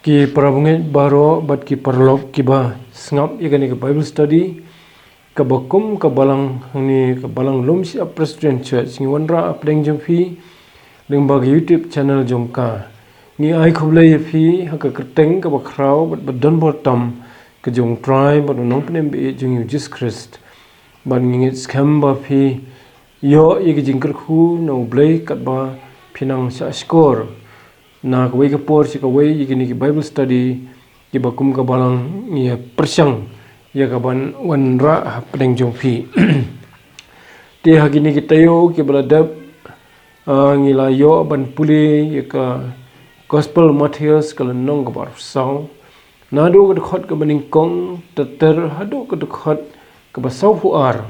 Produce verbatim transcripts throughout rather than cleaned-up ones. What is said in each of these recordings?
Ki para bangeit baroh bad ki paralok kiba sngap ïa kane ka Bible study kaba kum ka balang hangne ka balang Lumshyiap Presbyterian Church ngi wanrah hapdeng jong phi lyngba ka YouTube channel jong ka. Ngi ai khublei ïa phi ha ka kyrteng kaba khraw bad ba don bor tam ka jong U Trai bad U Nongpynim ba ïeit jong ngi U Jisu Khrist. Bad ngi ngeit skhem ba phi ïoh ïa ka jingkyrkhu na U Blei katba phi nang shah shkor na kawei ka por sha kawei ïa kine ki Bible study kiba kum ka balang ngi ïa pyrshang ïa ka ban wanrah hapdeng jong phi. Te ha kine ki taïew kiba la dep, ah, ngi la ïoh ban pule ïa ka Gospel Mathaios ka lynnong kaba arphew saw, naduh ka dkhot kaba nyngkong ter ter haduh ka dkhot kaba sawphew ar.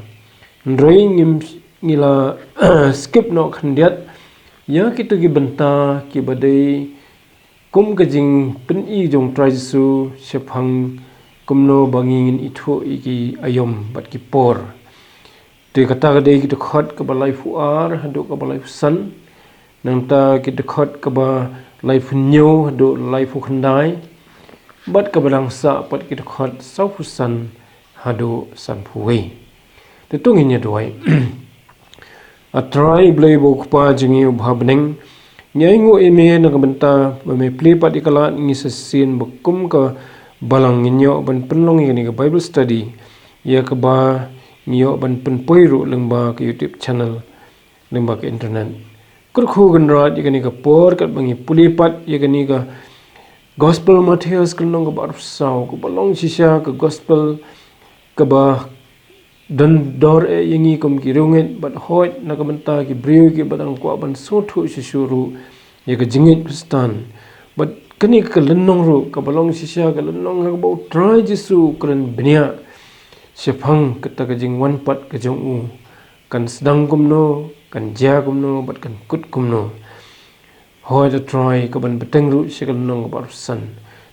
Hynrei ngim, ngi la skip noh khyndiat ïa kito ki bynta kiba dei kum ka jingpyni jong U Trai Jisu shaphang kumno ba ngi ngin ithuh ïa ki aïom bad ki por. Te kata ka dei ki dkhot kaba laiphew ar haduh kaba laiphew san. Nangta ki dkhot kaba laiphew hynñiew haduh laiphew khyndai. Bad kaba dang sah pat ki dkhot sawphew san haduh sanphew wei. Te to ngin ïa duwai. A Trai Blei ba U Kpa jong ngi uba ha bneng, ngi ainguh ïa me na ka bynta ba me plie pat ïa ka lad ngi sa shisien ba kum ka balang ngin ïoh ban pynlong ïa kane ka Bible study, ïa kaba ngi ïoh ban pynpoi ruh lyngba ka YouTube channel, lyngba ka internet. Kyrkhu Kynrad ïa kane ka por katba ngi pule pat ïa kane ka Gospel Mathaios ka lynnong kaba arphew saw, kaba long shisha ka gospel kaba don dor eh ïa ngi kum ki riewngeit bad hooid na ka bynta ki briew kiba dang kwah ban sngewthuh shuh shuh ruh ïa ka jingngeit Khristan. Bad kane ka lynnong ruh kaba long shisha ka lynnong ha kaba U Trai Jisu u kren bniah shaphang kata ka jingwan pat ka jong u, kan sdang kumno, kan jia kumno bad kan kut kumno. Hooid A Trai, ka ban bteng ruh sha ka lynnong kaba arphew san.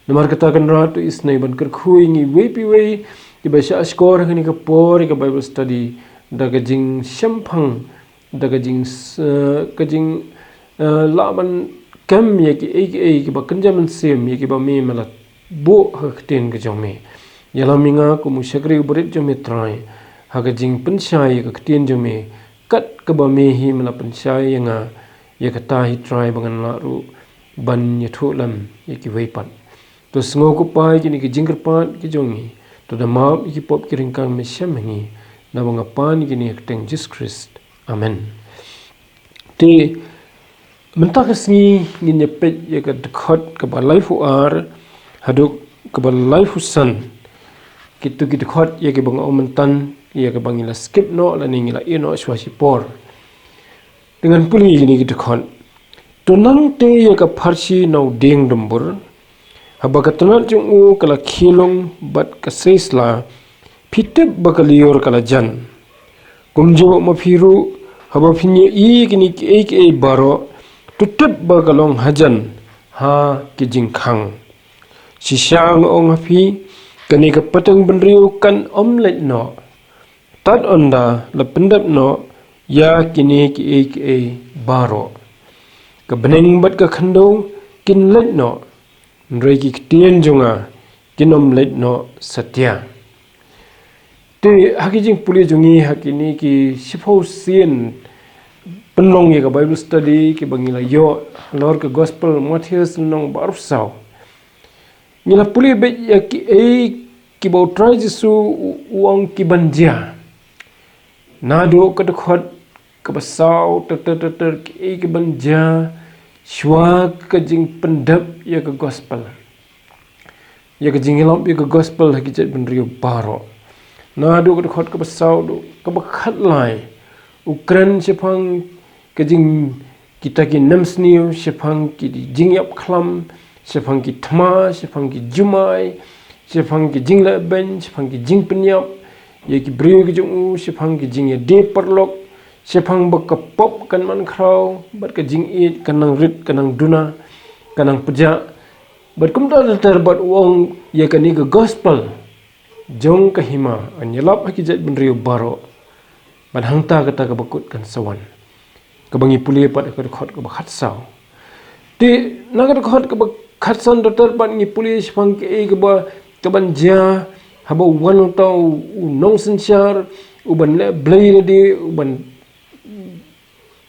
Namar kata Kynrad, to isynei ban kyrkhu ïa ngi iwei pa iwei kiba shah shkor ha kane ka por ïa ka Bible study da ka jingshemphang, da ka jing s-, ka jing, eh, lah ban kem ïa kiei kiei kiba kynja mynsiem ïa kiba me me la buh ha ka ktien ka jong me. Ïalam ïa nga kum u shakri u barit jong me Trai ha ka jingpynshai ïa ka ktien jong me, kat kaba me hi me la pynshai ïa nga. Ïa kata hi Trai ba ngan lah ruh ban ïathuh lem ïa kiwei pat. To sngew ko Pa ïa kine ki jingkyrpad ki jong ngi. To da map ïa ki pop ki ryngkang me shem ha ngi. Naba nga pan ïa kine ha ka kyrteng Jisu Khrist. Amen. Te mynta ka sngi ngin ïa peit ïa ka dkhot kaba laiphew ar haduh kaba laiphew san. Kito ki dkhot ïa kiba nga ong mynta, ïa kiba ngi la skip noh lane ngi la ïeh noh shuwa shipor. Te ngan pule ïa kine ki dkhot. To nangta ïa ka pharshi na u dieng dumbur, haba ka tnat jong u ka la khie lung bad ka sei sla, phi tip ba ka lyiur ka la jan. Kumjuh ma phi ruh, haba phin ïohi ïa kine kiei kiei baroh, to tip ba ka long hajan ha ki jingkhang. Shisha nga ong ha phi, kane ka pateng bynriew kan ym leit noh. Tad ynda la pyndep noh ïa kine kiei kiei baroh. Ka bneng bad ka khyndew kin leit noh, hynrei ki ktien jong nga kin ym leit noh satia. Te ha ki jingpule jong ngi ha kine ki shiphew sien pynlong ïa ka Bible study kiba ngi la ïoh halor ka Gospel Mathaios lynnong ba arphew saw, ngi la pule beit ïa kiei kiba U Trai Jisu u, u ong ki ban jia. Naduh ka dkhot kaba saw ter ter ter ter kiei ki ban jia shuwa ka jingpyndep ïa ka gospel, ïa ka jingïalap ïa ka gospel ha ki jaitbynriew baroh. Naduh ka dkhot kaba saw haduh kaba khatlai, u kren shaphang ka jing, kita ki nemsniew, shaphang ki jingïap khlam, shaphang ki thma, shaphang ki jumai, shaphang ki jinglehbeiñ, shaphang ki jingpynïap ïa ki briew ki jong u, shaphang ki jingïadie paralok, shaphang ba ka pop kan man khraw, bad ka jingïeit kan nang rit, kan nang duna, kan nang pjah. Bad kumta ter ter bad u ong ïa kane ka gospel jong ka hima yn ïalap ha ki jaitbynriew baroh. Bad hangta kata kaba kut kan sa wan. Kaba ngi pule pat ha ka dkhot kaba khatsaw. Te na ka dkhot kaba khatsan ter ter pat ngi pule shaphang kaei kaba, kaban jia haba wan uta u nongsynshar uban leh blei lade, uban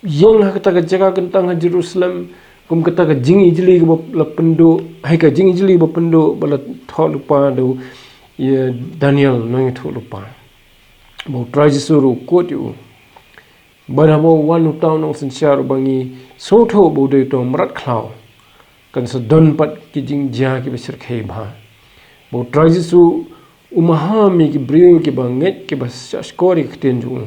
ïeng ha kata ka jaka kyntang ha Jerusalem, kum kata ka jingijli kaba la pynduh, ha ka jingijli ba pynduh ba la thoh lypa da u, ïa, Daniel nongïathuhlypa. Ba U Trai Jisu ruh u kut ïa u. Bad haba wan uta u nongsynshar uba ngi sngewthuh ba u dei uta u mrad khlaw, kan sa don pat ki jingjia kiba shyrkhei bha. Ba U Trai Jisu u maham ïa ki briew kiba ngeit, kiba shahshkor ïa ka ktien jong u,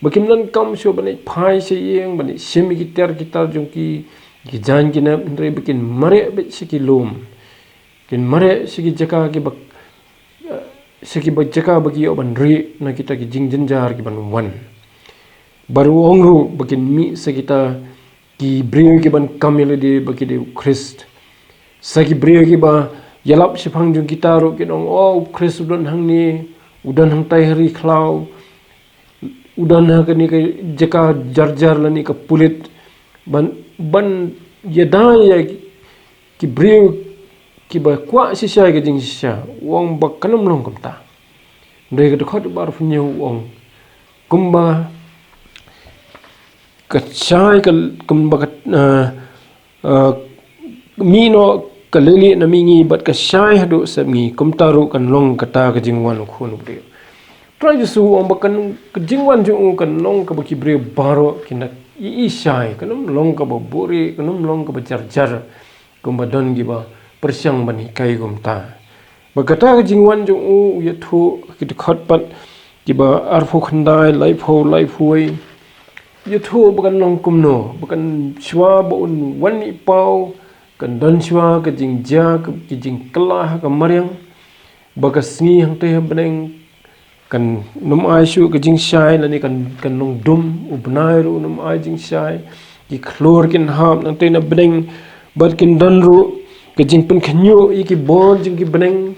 ba kim donkam shuh ban leit phai sha ïing, ban leit shim ïa ki tiar ki tar jong ki, ki jaiñ ki nep, hynrei ba kin mareh beit sha ki lum, kin mareh sha ki jaka kiba, sha kiba jaka ba ki ïoh ban rieh na kita ki jingjynjar kiban wan. Bad u ong ruh ba kin mih sa kita ki briew kiban kam ïa lade ba ki dei u Khrist. Sa ki briew kiba ïalap shaphang jong kita ruh kin ong, "Oh, u Khrist u don hangne, u don hangtai ha ri khlaw, u don ha kane ka jaka jar jar lane ka pulit." Ban, ban ïada ïa ki briew kiba kwah shisha ïa ka jingshisha. U ong ba kan ym long kumta. Hynrei ka dkhot ba arphew hynñiew u ong, kumba ka shai ka, kumba ka, eh, eh, mih noh ka leilieh na mihngi bad ka shai haduh sepngi, kumta ruh kan long kata ka jingwan u Khun u briew. Trai Jisu u ong ba kan, ka jingwan jong u kan long kaba ki briew baroh kin da ïohi shai, kan ym long kaba buhrieh, kan ym long kaba jar jar, kumba don kiba pyrshang ban hikai kumta. Ba kata ka jingwan jong u, u ïathuh ki dkhot pat kiba arphew khyndai, laiphew, laiphew wei. U ïathuh ba kan long kumno, ba kan shuwa ba un wan mih paw, kan don shuwa ka jingjia, ka, ka jingkylla ha ka mariang, ba ka sngi hangtei ha bneng kan ym ai shuh ka jingshai, lane kan, kan long dum, u bnai ruh un ym ai jingshai, ki khlur kin hap nangtei na bneng, bad kin don ruh ka jingpynkhynñiuh ïa ki bor jong ki bneng,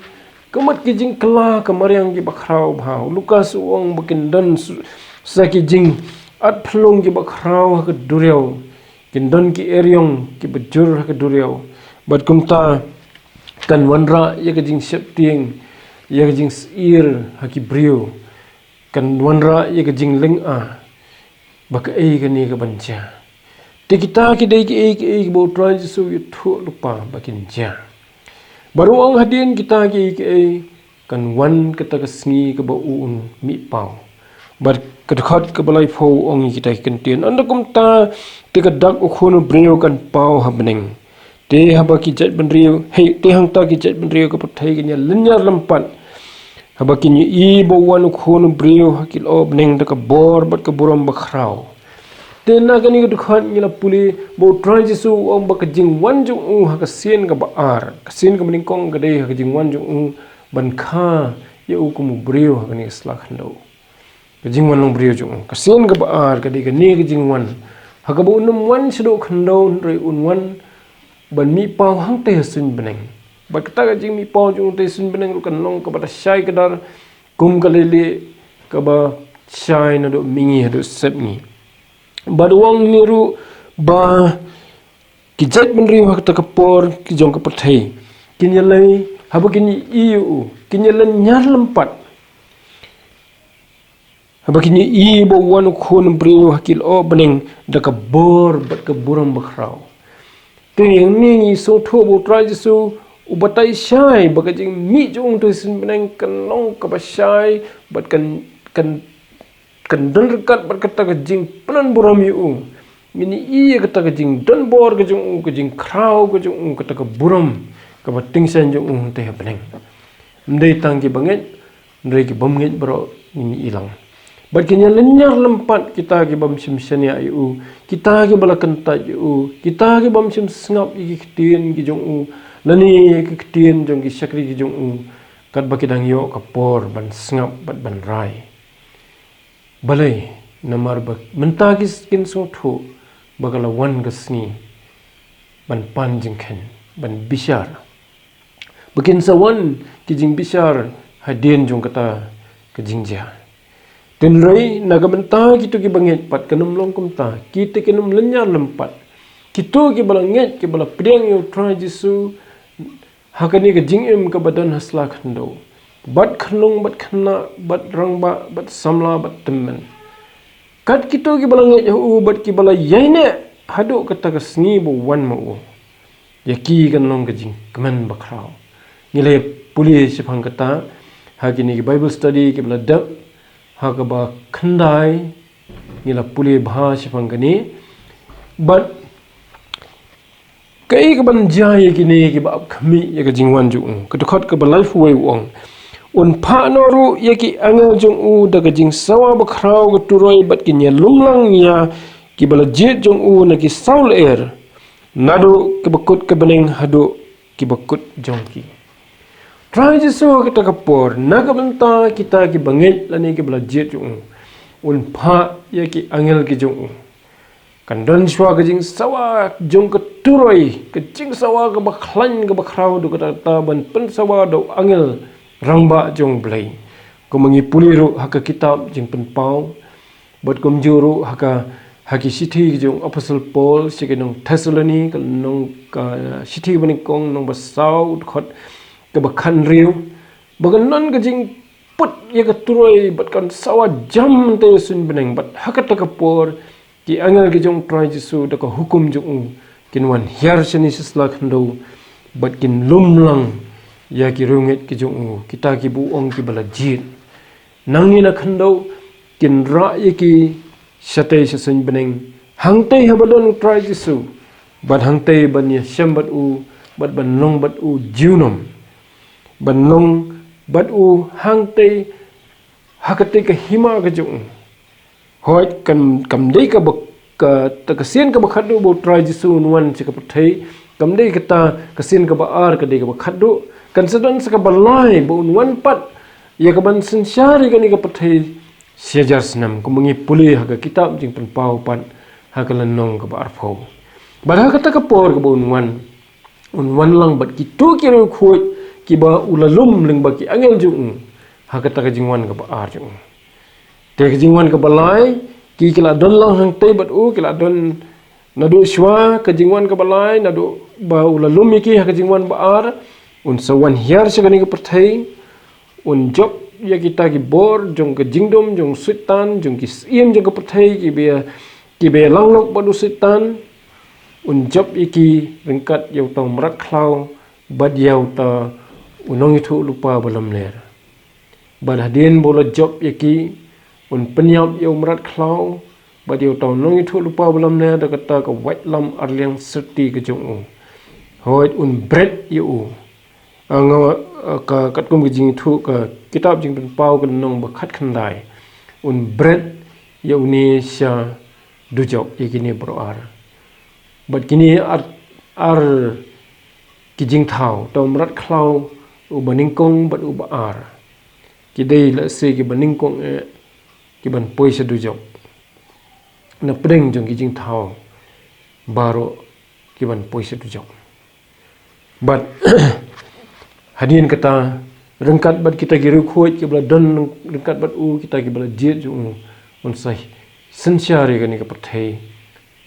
ka mut ki jingkylla ka mariang kiba khraw bha. U Lukas u ong ba kin don s-, sa ki jingat phyllung kiba khraw ha ka duriaw. Kin don ki eriong kiba jur ha ka duriaw. Bad kumta kan wanrah ïa ka jingsheptieng, ïa ka jingsheptieng ha ki briew. Kan wanrah ïa ka jinglynga ba kaei kane kaban jia. Te kita ki dei kiei kiei kiba U Trai Jisu u ïathuh lypa ba kin jia. Bad u ong hadien kita kiei kiei, kan wan kata ka sngi kaba u un mih paw. Bad ka dkhot kaba laiphew u ong ïa kita ki kyntien, ynda kumta te ka dak u Khun u briew kan paw ha bneng. Te haba ki jaitbynriew, hei, te hangta ki jaitbynriew ka pyrthei kin ïa lynñiar lympat, haba kin ïohi ba wan u Khun u briew ha ki lyoh bneng da ka bor bad ka burom bakhraw. Te na kane ka dkhot ngi la pule ba U Trai Jisu u ong ba ka jingwan jong u ha ka sien kaba ar, ka sien kaba nyngkong ka dei ha ka jingwan jong u ban kha ïa u kum u briew ha kane ka sla khyndew. Ka jingwan long briew jong u. Ka sien kaba ar ka dei kane ka jingwan ha kaba un ym wan shaduh khyndew, hynrei un wan ban mih paw hangtei ha suiñ bneng. Bad kata ka jingmih paw jong u hangtei ha suiñ bneng ruh kan long kaba da shai kdar kum ka leilieh kaba shai naduh mihngi haduh sepngi. Bad u ong ruh ba ki jaitbynriew ha kata ka por ki jong ka pyrthei kin ïaleh, haba kin ïohi ïa u, kin ïaleh lynñiar lympat. Haba kin ïohi ba wan u Khun u briew ha ki lyoh bneng da ka bor bad ka burom bakhraw. Te hangne ngi sngewthuh ba U Trai Jisu u batai shai ba ka jingmih jong u hangtei ha suiñ bneng kan long kaba shai bad kan, kan, kan don ryngkat bad kata ka jingpynburom ïa u. Ngin ïohi ïa kata ka jingdon bor ka jong u, ka jingkhraw ka jong u, kata ka burom kaba tyngshaiñ jong u hangtei ha bneng. Ym dei tang kiba ngeit, hynrei ki bym ngeit baroh ngin ïohi lang. Bad kin ïa lynñiar lympat kita ki bym shym shaniah ïa u, kita kiba la kyntait ïa u, kita ki bym shym sngap ïa ki ktien ki jong u, lane ïa ki ktien jong ki shakri ki jong u, katba ki dang ïoh ka por ban sngap bad ban rai. Balei? Namar ba mynta ki s-, kin sngewthuh ba ka la wan ka sngi ban pan jingkheiñ, ban bishar. Ba kin sa wan ki jingbishar hadien jong kata ka jingjia. Hynrei na ka bynta kito kiba ngeit pat kan ym long kumta, kito kin ym lynñiar lympat. Kito kiba la ngeit, kiba la pdiang ïa U Trai Jisu, ha kane ka jingim kaba don ha sla khyndew, bad khynnah bad khynnah bad rangbah bad samla bad tymmen, kat kito kiba la ngeit ha u bad kiba la ïaineh haduh kata ka sngi ba wan ma u. Ïa ki kan long ka jingkmen bakhraw. Ngi la pule shaphang kata ha kine ki Bible study kiba la dep ha kaba khyndai. Ngi la pule bha shaphang kane. Bad kaei kaban jia ïa kine kiba ap khmih ïa ka jingwan jong u? Ka dkhot kaba laiphew wei u ong, un phah noh ruh ïa ki angel jong u da ka jingsawa bakhraw ka turoi bad kin ïalumlang ïa kiba la jied jong u na ki saw lyer, naduh kiba kut ka bneng haduh kiba kut jong ki. Trai Jisu kata ka por, na ka bynta kita kiba ngeit lane kiba la jied jong u, un phah ïa ki angel ki jong u. Kan don shuwa ka jingsawa jong ka turoi, ka jingsawa kaba khlaiñ kaba khraw, da kata kata ban pynsawa da u angel rangbah jong Blei. Kumba ngi pule ruh ha ka kitab Jingpynpaw, bad kumjuh ruh ha ka, ha ki shithi jong Apostol Paul sha ki nong Thessaloni, ka nong, ka shithi ba nyngkong, nong ba saw, dkhot kaba khathynriew, ba kan don ka jingput ïa ka turoi bad kan sawa jam te suiñ bneng. Bad ha kata ka por ki angel ki jong Trai Jisu da ka hukum jong u kin wan hiar shane sha sla khyndew bad kin lumlang ïa ki riewngeit ki jong u, kita kiba u ong kiba la jied. Nangne na khyndew kin rah ïa ki shatei sha suiñ bneng hangtei haba don u Trai Jisu, bad hangtei ban ïashem bad u, bad ban long bad u junom, ban long bad u hangtei ha katei ka hima ka jong u. Hooid, kam, kam dei kaba, kata ka sien kaba khatduh ba u Trai Jisu un wan sha ka pyrthei, kam dei kata ka sien kaba ar, ka dei kaba khatduh. Kan sa don sa kaba lai ba un wan pat ïa kaban synshar ïa kane ka pyrthei shi hajar snem, kumba ngi pule ha ka kitab Jingpynpaw pat ha ka lynnong kaba arphew. Bad ha kata ka por kaba un wan, un wan lang bad kito ki riewkhuid kiba u la lum lyngba ki angel jong u ha kata ka jingwan kaba ar jong u. Te ka jingwan kaba lai, ki, ki la don lang hangtei bad u, ki la don naduh shuwa ka jingwan kaba lai, naduh ba u la lum ïa ki ha ka jingwan ba ar, un sa wan hiar sha kane ka pyrthei, un jop ïa kita ki bor jong ka jingdum jong u Soitan, jong ki syiem jong ka pyrthei, kiba, kiba ïalang lok bad u Soitan, un jop ïa ki ryngkat ïa uta u mrad khlaw bad ïa uta u nongïathuhlypa ba lamler. Bad hadien ba u la jop ïa ki, un pynïap ïa u mrad khlaw bad ïa uta u nongïathuhlypa ba lamler da kata ka waitlam arliang syrti ka jong u. Hooid, un bret ïa u. Nga, ka, katkum ka jingïathuh ka kitab Jingpynpaw ka lynnong ba khatkhyndai, un bret ïa une sha dujok, ïa kine baroh ar. Bad kine ar, ar ki jingthaw, uta u mrad khlaw uba nyngkong bad uba ar, ki dei lehse kiba nyngkong eh kiban poi sha dujok na pdeng jong ki jingthaw baroh kiban poi sha dujok. Bad hadien kata, ryngkat bad kita ki riewkhuid kiba la don ryngkat bad u, kita kiba la jied jong u, un sa synshar ïa kane ka pyrthei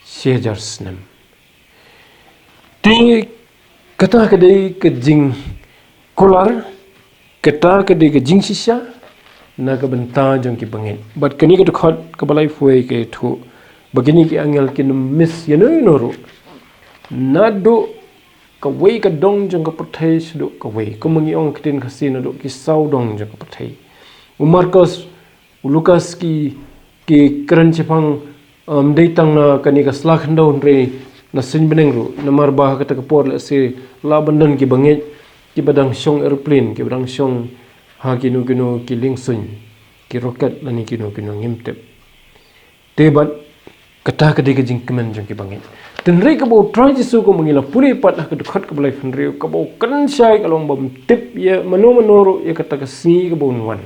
shi hajar snem. Te kata ka dei ka jingkular, kata ka dei ka jingshisha na ka bynta jong ki bangeit. Bad kane ka dkhot kaba laiphew ka ïathuh ba kine ki angel kin ym miss ïano ïano ruh, naduh kawei ka dong jong ka pyrthei shaduh kawei, kumba ngi ong ktien Khasi, naduh ki saw dong jong ka pyrthei. U Markos, u Lukas ki, ki kren shaphang, ym dei tang na kane ka sla khyndew hynrei na suiñ bneng ruh, namar ba ha kata ka por lehse lah ban don ki bangeit kiba dang shong aeroplane, kiba dang shong ha kino kino ki lieng suiñ, ki rocket lane kino kino, ngim tip. Te bad kata ka dei ka jingkmen jong ki bangeit. Hynrei kaba u Trai Jisu, kumba ngi la pule pat ha ka dkhot kaba laiphew hynriew, kaba u kren shai ka long bym tip ïa mano mano ruh ïa kata ka sngi kaba un wan.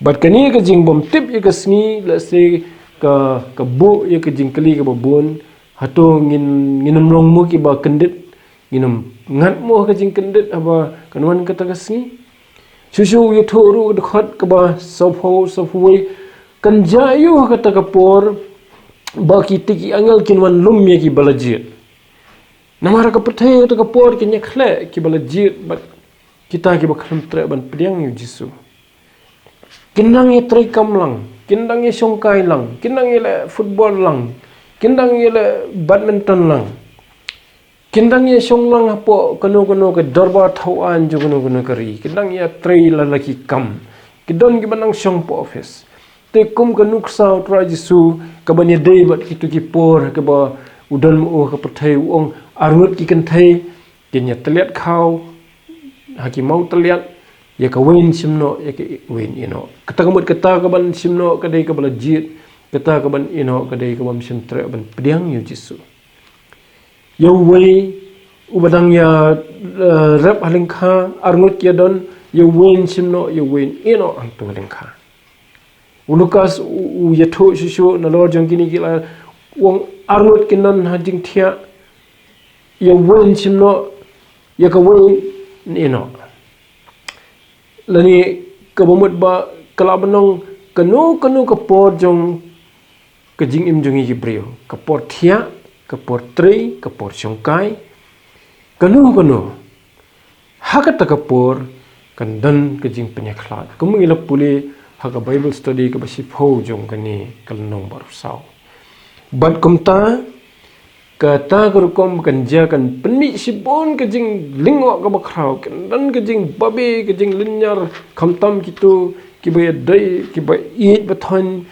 Bad kane ka jingbym tip ïa ka sngi lehse ka, ka buh ïa ka jingkylli kaba bun, hato ngin, ngin ym long mo kiba kyndit? Ngin ym ngat mo ha ka jingkyndit haba kan wan kata ka sngi? Shuh shuh u ïathuh ruh, dkhot kaba sawphew, sawphew wei, kan jia aiu ha kata ka por ba kita ki angel kin wan lum ïa kiba la jied? Namar ka pyrthei ha kata ka por kin ïa khleh kiba la jied bad kita kiba khlem treh ban pdiang ïa u Jisu. Kin dang ïa trei kam lang, kin dang ïa shongkai lang, kin dang ïa leh football lang, kin dang ïa leh badminton lang. Kin dang ïa shong lang hapoh kano kano ka dorbar thaw aiñ jong kano kano ka ri, kin dang ïa trei la la ki kam. Ki don kiba nang shong hapoh office. Te kum ka nuksa u Trai Jisu kaban ïadei bad kito ki por kaba u don ma u ha ka pyrthei, u ong, arngut ki kynthei kin ïa tylliat khaw ha ki maw tylliat, ïa ka wei yn shim noh, ïa ka wei yn ïeh noh. Kata ka mut kata kaban shim noh ka dei kaba la jied, kata kaban ïeh noh ka dei kabym shym treh ban pdiang ïa u Jisu. Ïa uwei uba dang ïa, eh, rep ha lyngkha, arngut ki ïa don, ïa uwei yn shim noh, ïa uwei yn ïeh noh hangto ha lyngkha. U Lukas u, u ïathuh shuh shuh nalor jong kine ki la, u ong, arngut kin don ha jingthiah, ïa uwei yn shim noh, ïa kawei yn ïeh noh. Lane kaba mut ba ka lah ban long kano kano ka por jong ka jingim jong ngi ki briew, ka por thiah, ka por trei, ka por shongkai, kano kano. Ha kata ka por kan don ka jingpynïakhlad. Kumba ngi la pule ha ka Bible study kaba shiphew jong kane ka lynnong ba arphew saw. Bad kumta, kata ka rukom kan jia kan pynmih shibun ka jinglyngngoh kaba khraw, kan don ka jingbabe, ka jinglynñiar, khamtam kito kiba ïadei, kiba ïeit ba thoiñ,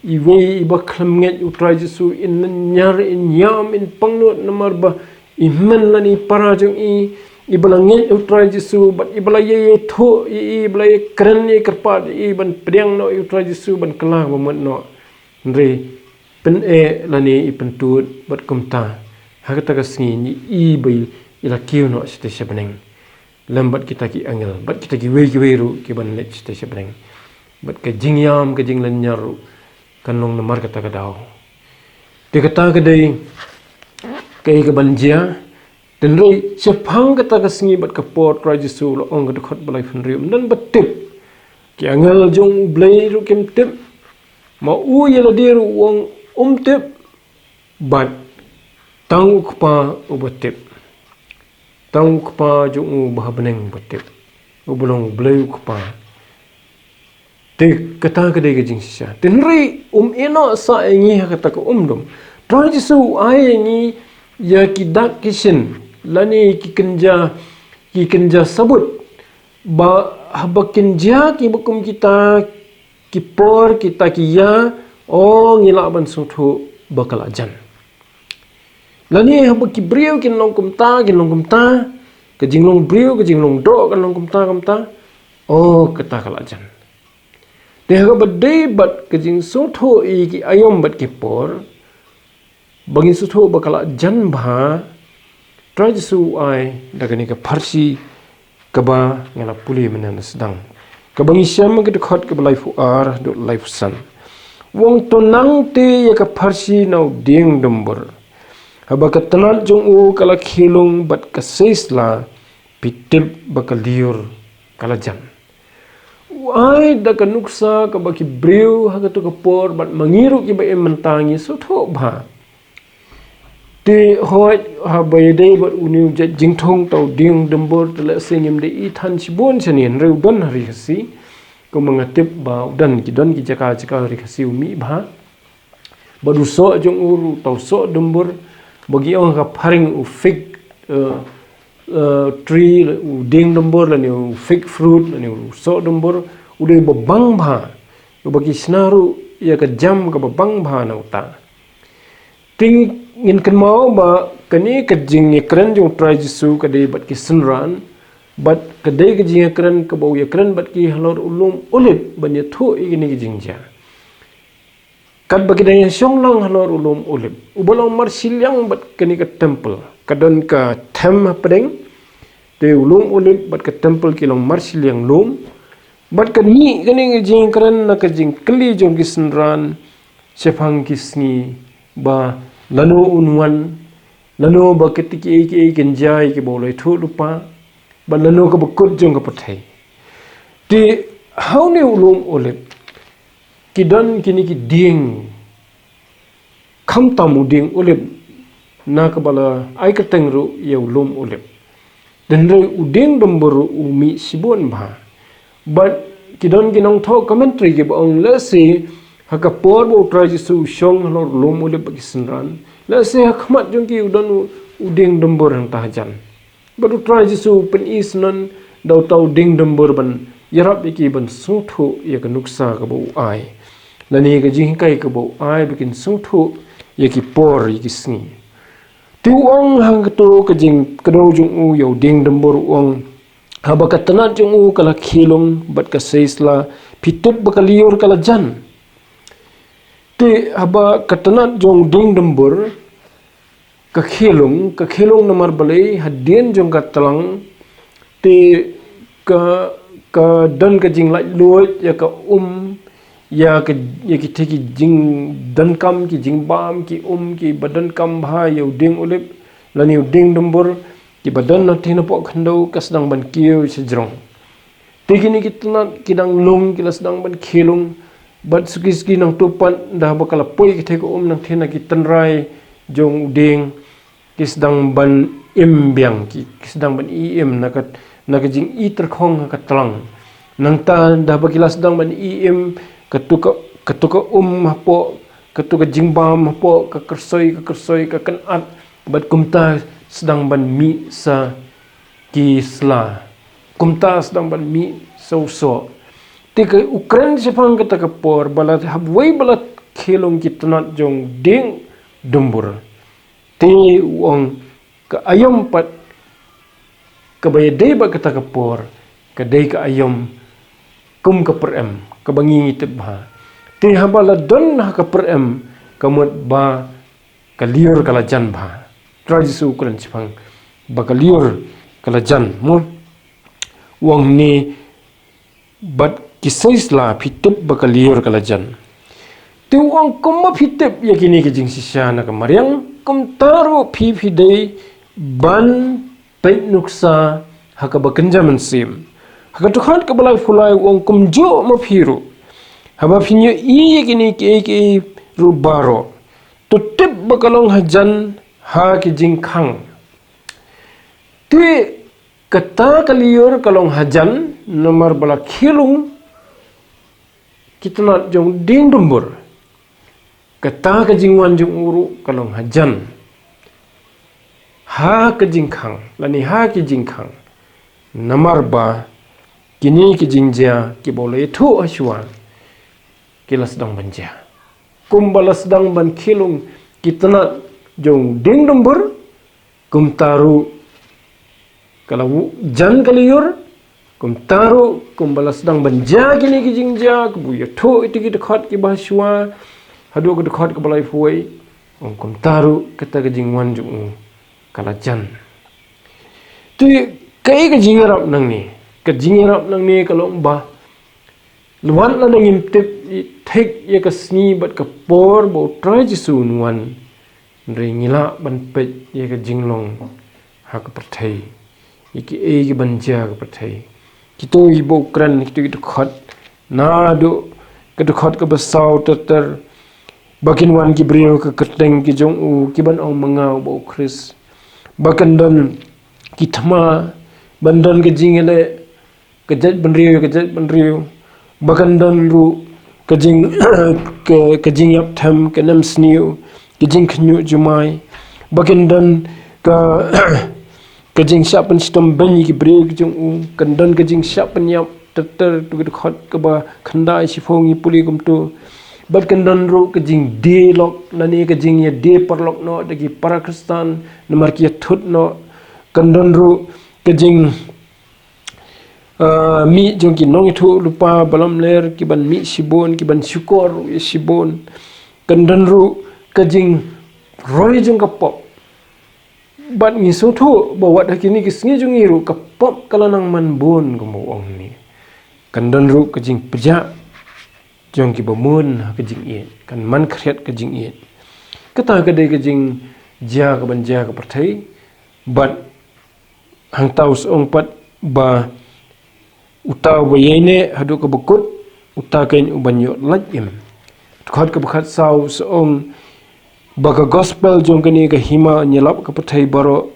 iwei iba khlem ngeit u Trai Jisu, in lynñiar, in ïam, in pangnud namar ba i hynmen lane i para jong i, iba la ngeit u Trai Jisu, bad iba la ïa ïathuh ïa i, iba la ïa kren ïa i, kyrpad ïa i ban pdiang noh ïa u Trai Jisu, ban kylla ba mut noh. Hynrei pyneh lane i pyntud, bad kumta ha kata ka sngi i, iba i la kiew noh shatei shabneng lem bad kita ki angel, bad kita kiwei kiwei ruh kiban leit shatei shabneng. Bad ka jingïam, ka jinglynñiar ruh kan long namar kata ka daw. Te kata ka dei kaei kaban jia. Hynrei shaphang kata ka sngi bad ka por, Trai Jisu u la ong ha ka dkhot ba laiphew hynriew, ym don ba tip. Ki angel jong U Blei ruh kim tip. Ma u ïa lade ruh u ong um tip. Bad tang U Kpa uba tip. Tang U Kpa jong u uba ha bneng uba tip. Uba long U Blei U Kpa. Te kata ka dei ka jingshisha. Te hynrei um ïeh noh sa ïa ngi ha kata ka umdum. Trai Jisu u ai ïa ngi ïa ki dak ki shin lane ki kynja, ki kynja sabut. Ba haba kin jia kiba kum kita ki por, kita ki ïa, o ngi lah ban sngewthuh ba ka la jan. Lane haba ki briew kin long kumta, kin long kumta, ka jinglong briew, ka jinglong doh kan long kumta kumta, o kata ka la jan. Te ha kaba dei bad ka jingsngewthuh ïa ki aïom bad ki por, ba ngin sngewthuh ba ka la jan bha, Trai Jisu u ai da kane ka pharshi kaba nga la pule mynne na sdang, kaba ngi shem ha ka dkhot kaba laiphew ar haduh laiphew san. U ong, to nang te ïa ka pharshi na u dieng dumbur. Haba ka tnat jong u ka la khie lung bad ka sei sla, phi tip ba ka lyiur ka la jan. U ai da ka nuksa kaba ki briew ha kato ka por bad ma ngi ruh kiba im mynta ngi sngewthuh bha. Te hooid, haba ïadei bad une u jait jingthung, to u dieng dumbur, te lehse ngim dei i than shibun shane, hynrei u don ha Ri Khasi. Kumba nga tip ba u don, ki don ki jaka jaka ha Ri Khasi u mih bha. Bad u soh jong u ruh, to u soh dumbur, ba ki ong ha ka phareng u fig, eh, eh, tree, u dieng dumbur lane u fig fruit lane u soh dumbur, u dei uba bang bha, uba ki shna ruh ïa ka jam kaba bang bha na uta. Te ngin kynmaw ba kane ka jingïakren jong u Trai Jisu ka dei bad ki synran, bad ka dei ka jingïakren kaba u ïakren bad ki halor u lum Olib ban ïathuh ïa kine ki jingjia. Katba ki dang ïashong lang halor u lum Olib, uba long marshiliang bad kane ka temple, ka don ka them hapdeng. Te u lum Olib bad ka temple ki long marshiliang lum. Bad ka mih kane ka jingkren na ka jingkylli jong ki synran shaphang ki sngi, ba lano un wan, lano ba kiti kiei kiei kin jia ïa kiba u la ïathuh lypa, bad lano kaba kut jong ka pyrthei. Te ha une u lum Olib ki don kine ki dieng, khamtam u dieng Olib na kaba la ai kyrteng ruh ïa u lum Olib. Hynrei u dieng dumbur ruh u mih shibun bha. Bad ki don ki nongthoh commentary kiba ong lehse ha ka por ba u Trai Jisu u shong halor u lum Olib bad ki synran, lehse ha khmat jong ki u don u, u dieng dumbur hangta hajan. Bad u Trai Jisu u pyni syndon da uta u dieng dumbur ban ïarap ïa ki ban sngewthuh ïa ka nuksa kaba u ai, lane ka jinghikai kaba u ai ba kin sngewthuh ïa ki por ïa ki sngi. Te u ong ha kato ka jingkdew jong u ïa u dieng dumbur, u ong, haba ka tnat jong u ka la khie lung bad ka sei sla, phi tip ba ka lyiur ka la jan. Te haba ka tnat jong u dieng dumbur ka khie lung, ka khie lung namar balei? Hadien jong ka tlang te ka, ka don ka jinglaitluid ïa ka um, ïa ka, ïa kitei ki jingdonkam, ki jingbam, ki um kiba donkam bha ïa u dieng Olib lane u dieng dumbur, kiba don na tei napoh khyndew, ka sdang ban kiew shajrong. Te kine ki tnat ki dang lung, ki la sdang ban khie lung. Bad suki suki nangta pat, da haba ka la poi kitei ka um, nangta na ki tynrai jong u dieng ki sdang ban im biang, ki, ki sdang ban i im na ka, na ka jingityrkhong ha ka tlang. Nangta da haba ki la sdang ban i im, kato ka, kato ka um hapoh, kato ka jingbam hapoh ka kyrsoi, ka kyrsoi, ka kynat, bad kumta sdang ban mih sa ki sla. Kumta sdang ban mih sa u soh. Te ka u kren shaphang kata ka por ba la hap wei ba la khie lung ki tnat jong dieng dumbur. Te u ong ka aïom pat kaba ïadei bad kata ka por ka dei ka aïom kum ka pyrem kaba ngi ngi tip bha. Te haba la don ha ka pyrem ka mut ba ka lyiur ka la jan bha. Trai Jisu u kren shaphang ba ka lyiur ka la jan, mo. U ong ne, bad ki sei sla, phi tip ba ka lyiur ka la jan. Te u ong kumba phi tip ïa kine ki jingshisha na ka mariang, kumta ruh phi phi dei ban peit nuksa ha kaba kynja mynsiem. Ha ka dkhot kaba laiphew lai u ong kumjuh ma phi ruh. Haba phin ïohi ïa kine kiei kiei ruh baroh, to tip ba ka long hajan ha ki jingkhang. Te kata ka lyiur ka long hajan namar ba la khie lung ki tnat jong dieng dumbur. Kata ka jingwan jong u ruh ka long hajan ha ka jingkhang, lane ha ki jingkhang. Namar ba kine ki jingjia kiba u la ïathuh hashwa ki la sdang ban jia. Kumba la sdang ban khie lung ki tnat jong dieng dumbur, kumta ruh ka la jan ka lyiur. Kumta ruh kumba la sdang ban jia kine ki jingjia kaba u ïathuh ïa ki dkhot kiba hashwa haduh ka dkhot kaba laiphew wei, ong kumta ruh kata ka jingwan jong u ka la jan. Te kaei ka jingïarap nangne? Ka jingïarap nangne ka long ba wat lada ngim tip thik ïa ka sngi bad ka por ba u Trai Jisu un wan, hynrei ngi lah ban peit ïa ka jinglong ha ka pyrthei, ïa kiei kiban jia ha ka pyrthei. Kito kiba u kren, kito ki dkhot, naduh ka dkhot kaba saw ter ter, ba kin wan ki briew ha ka kyrteng ki jong u, kiban ong ma nga uba u Khrist. Ba kan don ki thma, ban don ka jingïaleh ka jaitbynriew ïa ka jaitbynriew. Ba kan don ruh ka jing, ka, ka jingïap them, ka nemsniew, ka jingkhynñiuh jumai. Ba kan don ka, ka jingshah pynshitom beiñ ïa ki briew ki jong u. Kan don ka jingshah pynïap ter ter, tu ka dkhot kaba khyndai shiphew ngi pule kumto. Bad kan don ruh ka jingdie lok, lane ka jingïadie paralok noh da ki para Khristan namar ki ïathut noh. Kan don ruh ka jing ah, mih jong ki nongïathuhlypa ba lamler, kiban mih shibun, kiban shukor ïa shibun. Kan don ruh ka jingroi jong ka pop. Bad ngi sngewthuh ba wat ha kine ki sngi jong ngi ruh ka pop ka la nang man bun, kumba u ong hangne. Kan don ruh ka jingpyrshah jong kiba mon ha ka jingïeit, kan man khriat ka jingïeit. Kata ka dei ka jingjia kaban jia ha ka pyrthei. Bad hangta u sa ong pat ba uta uba ïaineh haduh kaba kut, uta keiñ uban ïoh lait im. Dkhot kaba khatsaw u sa ong, ba ka gospel jong kane ka hima yn ïalap ka pyrthei baroh,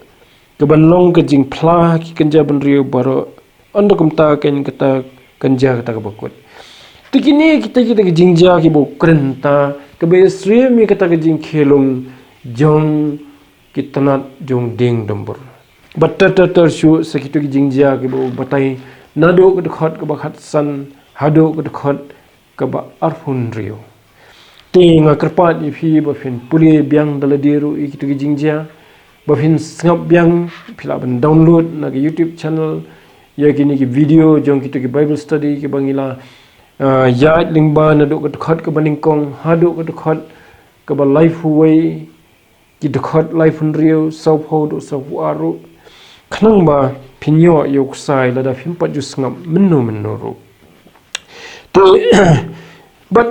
ka ban long ka jingphla ki kynja bynriew baroh. Ynda kumta kan kata, kan jia kata kaba kut. Te kine kita kita ki jingjia kiba u kren ta, kaba ïasyriem ïa kata ka jingkhiah lung jong ki tnat jong dieng dumbur. Bad ter ter ter shuh sa kito ki jingjia kiba u batai naduh ka dkhot kaba khatsan haduh ka dkhot kaba arphew hynriew. Te nga kyrpad ïa phi ba phin pule biang da lade ruh ïa kito ki jingjia, ba phin sngap biang, phi lah ban download na ka YouTube channel ïa kine ki video jong kito ki Bible study kiba ngi la, ah, ïaid lyngba naduh ka dkhot kaba nyngkong haduh ka dkhot kaba laiphew wei, ki dkhot laiphew hynriew, sawphew haduh sawphew ar ruh. Khnang ba phin ïoh ïa u ksai lada phim pat ju sngap mynno mynno ruh. Te bad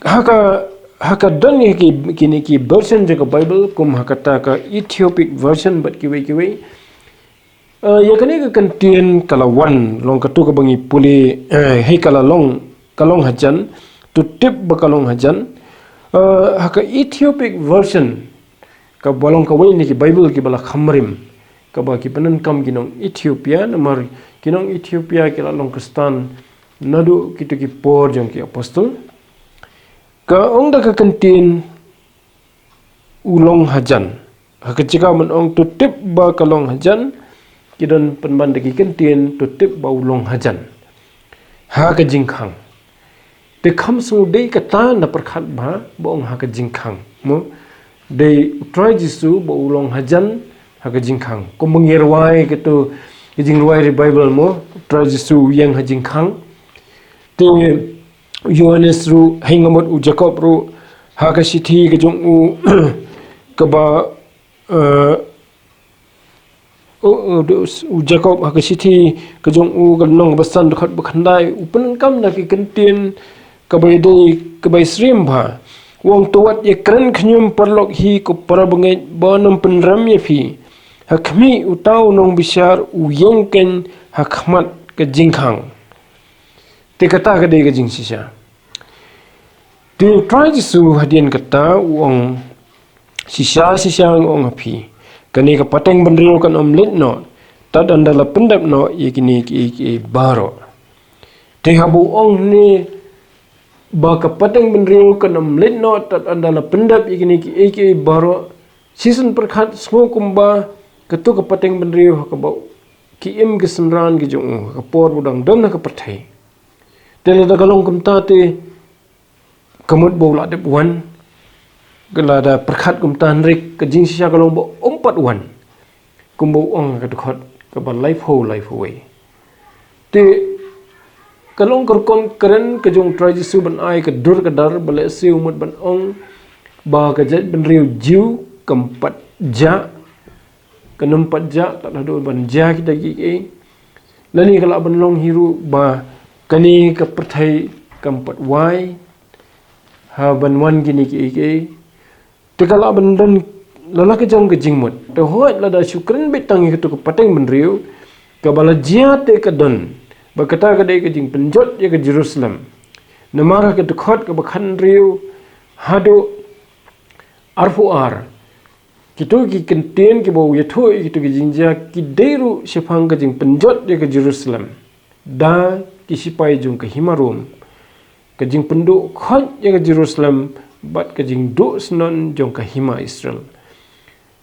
ha ka, ha ka don ïa ki, kine ki version jong ka Bible, kum ha kata ka Ethiopic version bad kiwei kiwei. Eh, ïa kane ka kyntien ka la wan, long katu kaba ngi pule, eh, hei ka la long, ka long hajan, to tip ba ka long hajan. Eh, ha ka Ethiopic version, kaba long kawei na ki Bible kiba la kham rim, kaba ki pyndonkam ki nong Ethiopia, namar ki nong Ethiopia ki la long Khristan naduh kito ki por jong ki apostol. Ka ong da ka kyntien u long hajan. Ha ka jaka ban ong to tip ba ka long hajan, ki don pynban da ki kyntien to tip ba u long hajan. Ha ka jingkhang. Te kham sngew dei kata na pyrkhat ba, ba ong ha ka jingkhang. Mo, dei u Trai Jisu ba u long hajan ha ka jingkhang. Kum ba ngi rwai katu ka jingrwai revival mo, u Trai Jisu u ïeng ha jingkhang. Te u Ïohannes ruh, hei nga mut u Jakob ruh, ha ka shithi ka jong u, kaba, eh, u, u, u Jakob ha ka shithi ka jong u ka lynnong ba san dkhot ba khyndai, u pyndonkam da ki kyntien kaba ïadei, kaba ïasyriem bha. U ong to wat ïakren khñium paralok hi ko para bangeit ba nym pynrem ïa phi. Ha khmih uta u nongbishar u ïeng keiñ ha khmat ka jingkhang. Te kata ka dei ka jingshisha. Te u Trai Jisu hadien kata u ong, shisha shisha nga ong ha phi, kane ka pateng bynriew kan ym leit noh tad ynda la pyndep noh ïa kine kiei kiei baroh. Te haba u ong hangne ba ka pateng bynriew kan ym leit noh tad ynda la pyndep ïa kine kiei kiei baroh, shisien pyrkhat sngew kumba katu ka pateng bynriew ha kaba ki im ki synran ki jong u ha ka por ba u dang don ha ka pyrthei. Te lada ka long kumta te ka mut ba u la dep wan, ka lada pyrkhat kumta hynrei ka jingshisha ka long ba um pat wan. Kumba u ong ha ka dkhot kaba laiphew, laiphew wei. Te ka long ka rukom kren ka jong u Trai Jisu ban ai ka dur ka dar ba lehse u mut ban ong ba ka jaitbynriew Jiw kam pat jah, kan ym pat jah tad haduh ban jia kita kiei kiei. Lane ka lah ban long hi ruh ba kane ka pyrthei kam pat wai ha ban wan kine kiei kiei. Te ka lah ban don la la ka jong ka jingmut. Te hooid lada shu kren beit tang ïa katu ka pateng bynriew kaba la jia te ka don ba kata ka dei ka jingpynjot ïa ka Jerusalem. Namar ha ka dkhot kaba khathynriew haduh arphew ar, kito ki kyntien kiba u ïathuh ïa kito ki jingjia ki dei ruh shaphang ka jingpynjot ïa ka Jerusalem da ki shipai jong ka hima Rom, ka jingpynduh khoit ïa ka Jerusalem bad ka jingduh syndon jong ka hima Israel.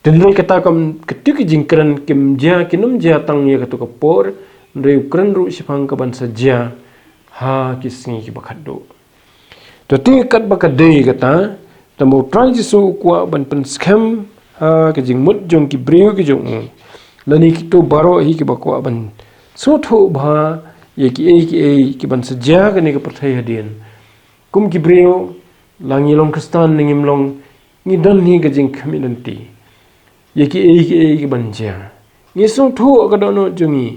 Te hynrei kata kam, kito ki jingkren kim jia, kin ym jia tang ïa katu ka por, hynrei u kren ruh shaphang ka ban sa jia ha ki sngi kiba khatduh. Te te katba ka dei kata, tangba u Trai Jisu u kwah ban pynskhem ha ka jingmut jong ki briew ki jong u. Lane kito baroh hi kiba kwah ban sngewthuh bha ïa kiei kiei ki ban sa jia kane ka pyrthei hadien. Kum ki briew, la ngi long Khristan ne ngim long, ngi don hi ka jingkhmih lynti ïa kiei kiei ki ban jia. Ngi sngewthuh ha ka dohnud jong ngi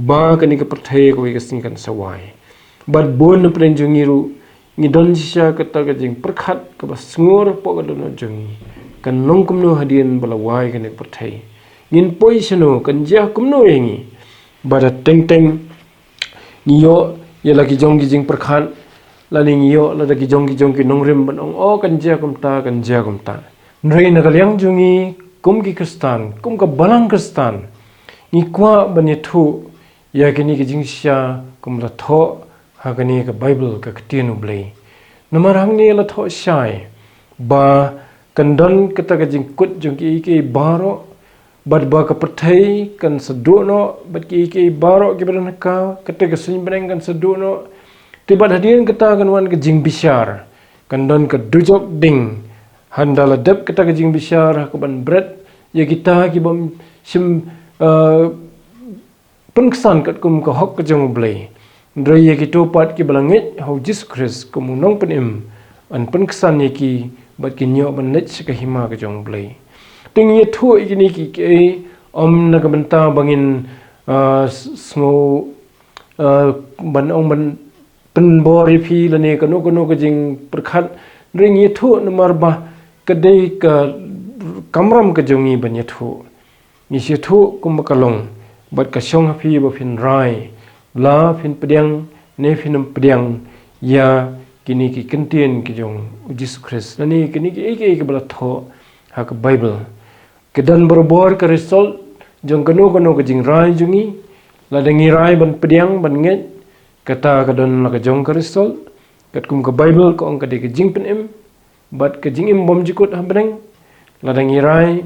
ba kane ka pyrthei kawei ka sngi kan sa wai. Bad bun na pdeng jong ngi ruh ngi don shisha kata ka jingpyrkhat kaba sngur hapoh ka dohnud jong ngi, kan long kumno hadien ba la wai kane ka pyrthei? Ngin poi shano, kan jia kumno ïa ngi? Bad ha teng teng ngi ïoh ïa la ki jong ki jingpyrkhat Lane ngi ïoh lada ki jong ki jong ki nongrim ban ong, "O, kan jia kumta, kan jia kumta." Hynrei na ka liang jong ngi kum ki Khristan, kum ka balang Khristan, ngi kwah ban ïathuh ïa kine ki jingshisha kum la thoh ha kane ka Baibl, ka ktien U Blei. Namar hangne la thoh shai ba kan don kata ka jingkut jong kiei kiei baroh, bad ba ka pyrthei kan sa duh noh, bad kiei kiei baroh kiba don ha ka, kata ka suiñ bneng kan sa duh noh. Te bad hadien kata kan wan ka jingbishar, kan don ka dujok ding. Hynda la dep kata ka jingbishar, ha kaban bret ïa kita kibym shym, eh, pynksan katkum ka hok ka jong U Blei. Hynrei ïa kito pat kiba la ngeit ha U Jisu Khrist kum U Nongpynim, yn pynksan ïa ki bad kin ïoh ban leit sha ka hima ka jong U Blei. Te ngi ïathuh ïa kine kiei kiei, ym na ka bynta ba ngin, ah, s-, sngew, ah, ban ong ban pynbor ïa phi lane kano kano ka jingpyrkhat. Hynrei ngi ïathuh namar ba ka dei ka kamram ka jong ngi ban ïathuh. Ngi shu ïathuh kumba ka long, bad ka shong ha phi ba phin rai, la phin pdiang ne phin ym pdiang ïa kine ki kyntien ki jong U Jisu Khrist, lane kine kiei kiei kiba la thoh ha ka Baibl. Ka don barabor ka result jong kano kano ka jingrai jong ngi. Lada ngi rai ban pdiang, ban ngeit, kata ka don la ka jong ka result, katkum ka Baibl ka ong ka dei ka jingpynim bad ka jingim bymjukut ha bneng. Lada ngi rai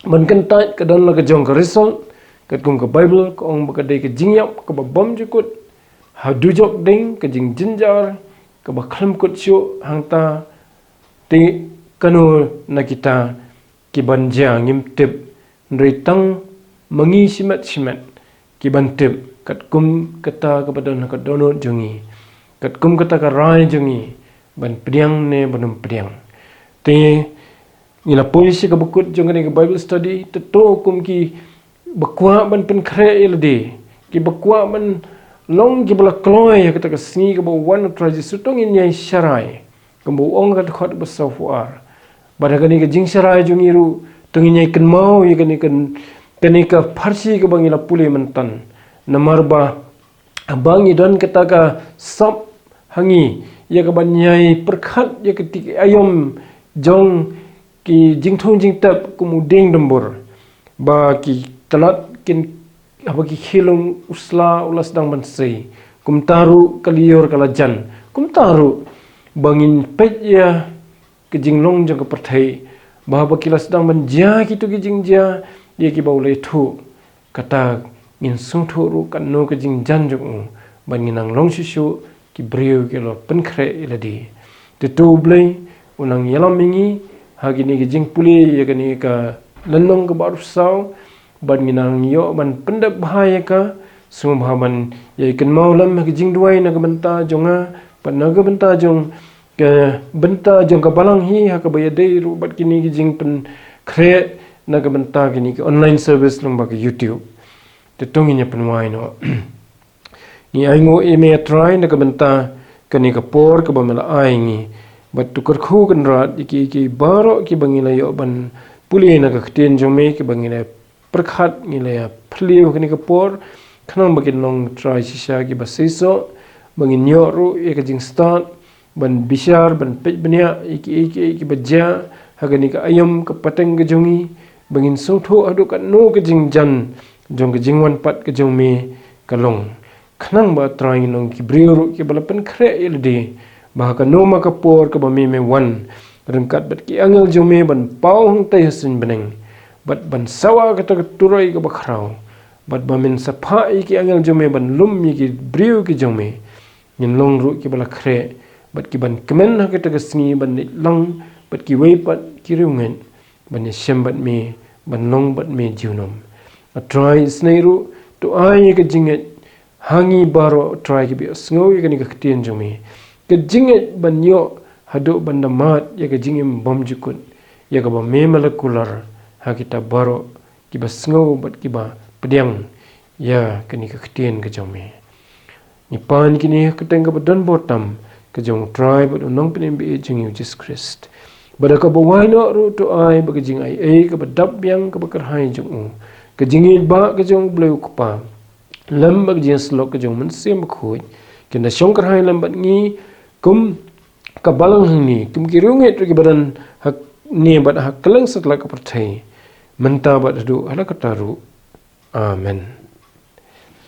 ban kyntait, ka don la ka jong ka result, katkum ka Baibl ka ong ba ka dei ka jingïap kaba bymjukut ha dujok ding, ka jingjynjar kaba khlem kut shuh. Hangta te kano na kita kiban jia ngim tip, hynrei tang ma ngi shimet shimet kiban tip, katkum kata kaba don ha ka dohnud jong ngi, katkum kata ka rai jong ngi, ban pdiang ne ban ym pdiang. Te ngi la poi sha kaba kut jong kane ka Bible study, te to kum kiba kwah ban pynkhreh ïa lade, kiba kwah ban long kiba la kloi ha kata ka sngi kaba wan U Trai Jisu, to ngin ïai sharai. Kumba u ong ha ka dkhot ba sawphew ar. Bad ha kane ka jingsharai jong ngi ruh, to ngin ïai kynmaw ïa kane ka, kane ka pharshi kaba ngi la pule mynta. Namar ba, ba ngi don kata ka sap ha ngi, ïa kaban ïai pyrkhat ïa kata ka aïom jong ki jingthung jingtep kum u dieng dumbur. Ba ki tlot kin Haba ki khilung u sla u la sdang ban sei. Kumta ruh ka lyiur ka la jan. Kumta ruh ba ngin peit ïa ka jinglong jong ka pyrthei. Ba haba ki la sdang ban jia kito ki jingjia ïa kiba u la ïathuh. Kata ngin sngewthuh ruh kano ka jingjan jong u. Ba ngin nang long shuh shuh ki briew ki la pynkhreh ïa lade. Te to U Blei un nang ïalam ïa ngi ha kine ki jingpule ïa kane ka lynnong kaba arphew saw, bad ngin nang ïoh ban pyndep bha ïa ka, sngewbha ban ïai kynmaw lem ha ka jingduwai na ka bynta jong nga, bad na ka bynta jong ka, bynta jong ka balang hi ha kaba ïadei ruh bad kine ki jingpynkhreh na ka bynta kine ki online service lyngba ka YouTube. Te to ngin ïa pynwai noh. Ngi ainguh ïa me A Trai na ka bynta kane ka por kaba me la ai ngi. Bad to kyrkhu Kynrad ïa ki, ïa ki baroh kiba ngi la ïoh ban pule na ka ktien jong me, kiba ngi la pyrkhat, ngi la ïa plie ha kane ka por. Khnang ba kin long Trai shisha kiba seisoh, ba ngin ïoh ruh ïa ka jingstad ban bishar, ban peit bniah ïa ki, ïa ki, ïa kiba jia ha kane ka aïom ka pateng ka jong ngi, ba ngin sngewthuh haduh katno ka jingjan jong ka jingwan pat ka jong me ka long. Khnang ba Trai ngin long ki briew ruh kiba la pynkhreh ïa lade, ba ha kano ma ka por kaba me me wan ryngkat bad ki angel jong me ban paw hangtei ha suiñ bneng, bad ban sawa kata ka turoi kaba khraw, bad ba men sa phah ïa ki angel jong me ban lum ïa ki briew ki jong me. Ngin long ruh kiba la khreh bad kiban kmen ha kata ka sngi ban leit lang bad kiwei pat ki riewngeit, ban ïashem bad me, ban long bad me junom. A Trai, isynei ruh to ai ïa ka jingngeit ha ngi baroh, Trai, kiba ïohsngew ïa kane ka ktien jong me, ka jingngeit ban ïoh haduh ban da mad ïa ka jingim bymjukut, ïa kaba me me la kular ha kita baroh kiba sngew bad kiba pdiang ïa kane ka ktien ka jong me. Ngi pan kine ha ka kyrteng kaba don bor tam ka jong U Trai bad U Nongpynim ba ïeit jong ngi U Jisu Khrist. Bad ha kaba wai noh ruh to ai ba ka jingaiei kaba dap biang kaba kyrhai jong u, ka jingïeit ba ka jong U Blei U Kpa, lem bad ka jingïasyllok ka jong U Mynsiem Bakhuid, kin da shong kyrhai lem bad ngi kum ka balang hangne, kum ki riewngeit ruh kiba don hangne bad ha kylleng satlak ka pyrthei, mynta bad haduh hala katta ruh. Amen.